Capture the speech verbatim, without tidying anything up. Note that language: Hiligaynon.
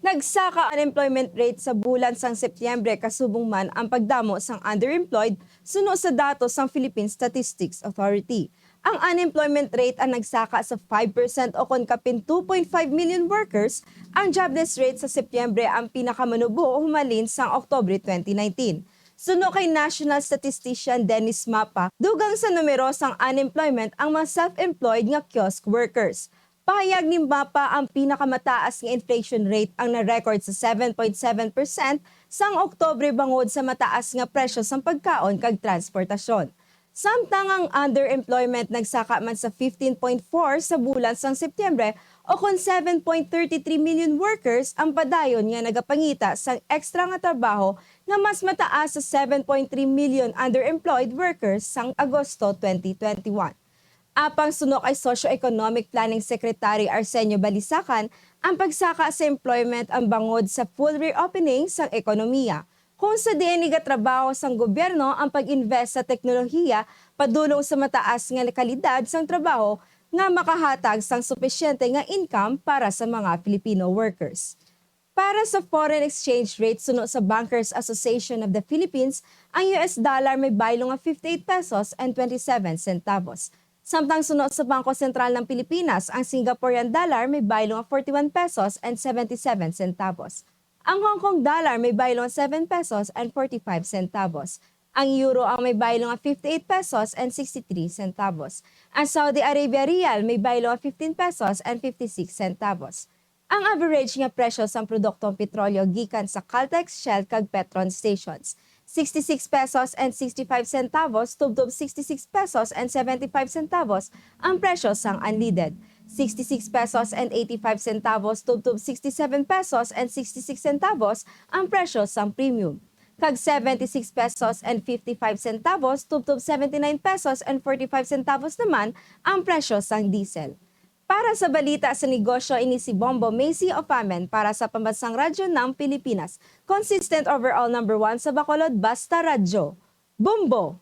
Nagsaka ang unemployment rate sa bulan sang Setyembre, kasubong man ang pagdamo sang underemployed, suno sa datos sang Philippine Statistics Authority. Ang unemployment rate ang nagsaka sa five percent, o kon kapin two point five million workers. Ang jobless rate sa Setyembre ang pinakamanubo humalin sang Oktubre twenty nineteen. Suno kay National Statistician Dennis Mapa, dugang sa numero sang unemployment ang mga self-employed nga kiosk workers. Pahayag ni Mapa, ang pinakamataas nga inflation rate ang na-record sa seven point seven percent sang Oktubre bangod sa mataas nga presyo sang pagkaon kag transportasyon. Samtang ang underemployment nagsaka man sa fifteen point four sa bulan sang Setyembre, o kon seven point thirty three million workers ang padayon nga nagapangita sang extra nga trabaho, nga mas mataas sa seven point three million underemployed workers sang Agosto twenty twenty-one. Apang suno kay Socio-Economic Planning Secretary Arsenio Balisacan, ang pagsaka sa employment ang bangod sa full reopening sang ekonomiya, kung sa diin igatrabaho sang gobyerno ang pag-invest sa teknolohiya padulong sa mataas nga kalidad sang trabaho nga makahatag sang supisyente nga income para sa mga Filipino workers. Para sa foreign exchange rate, suno sa Bankers Association of the Philippines, ang U S dollar may baylo nga fifty-eight pesos and twenty-seven centavos. Samtang suno sa Bangko Sentral ng Pilipinas, ang Singaporean dollar may baylo nga forty-one pesos and seventy-seven centavos. Ang Hong Kong dollar may baylo nga seven pesos and forty-five centavos. Ang euro ang may baylo nga fifty-eight pesos and sixty-three centavos. Ang Saudi Arabia rial may baylo nga fifteen pesos and fifty-six centavos. Ang average nga presyo sang produktong petrolyo gikan sa Caltex, Shell, kag Petron stations, sixty-six pesos and sixty-five centavos tubtob sixty-six pesos and seventy-five centavos ang presyo sang unleaded, sixty-six pesos and eighty-five centavos tubtob sixty-seven pesos and sixty-six centavos ang presyo sang premium, kag seventy-six pesos and fifty-five centavos tubtob seventy-nine pesos and forty-five centavos naman ang presyo sang diesel. Para sa balita sa negosyo, ini si Bombo Macy Ofamen para sa Pambansang Radyo ng Pilipinas, consistent overall number one sa Bacolod, Basta Radyo. Bombo!